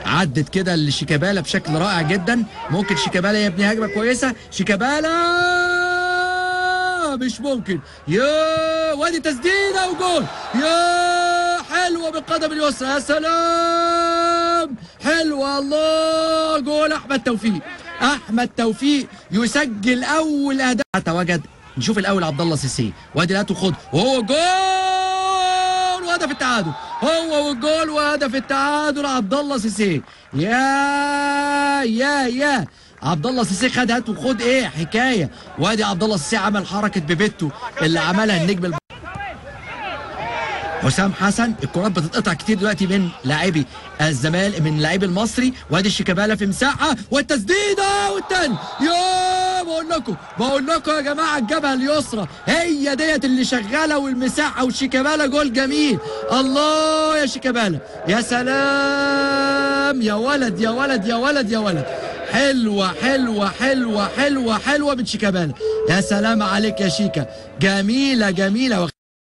عدت كده لشيكابالا بشكل رائع جدا. ممكن شيكابالا يبني هجمة كويسة. شيكابالا مش ممكن، يا وادي تسديده وجول، يا حلوة بالقدم اليسرى، يا سلام حلوة، الله، جول احمد توفيق. احمد توفيق يسجل اول اهداف. تواجد، نشوف الاول عبد الله سيسي، وادي لا تخد وهو جول وهدف التعادل، هو والجول وهدف التعادل عبد الله سيسي. يا يا يا عبد الله سيسي خد هات وخد، ايه حكاية. وادي عبد الله سيسي عمل حركة بيبيتو اللي عملها النجم حسام حسن. الكرات بتتقطع كتير دلوقتي من لاعبي الزمالك، من لاعبي المصري. وادي شيكابالا في مساحة والتسديده والتاني، يا بقول لكم يا جماعة الجبهة اليسرى هي ديت اللي شغالة والمساحة، وشيكابالا جول جميل. الله يا شيكابالا، يا سلام، يا ولد يا ولد يا ولد يا ولد، حلوة حلوة حلوة حلوة حلوة من شيكابالا، يا سلام عليك يا شيكا، جميلة جميلة.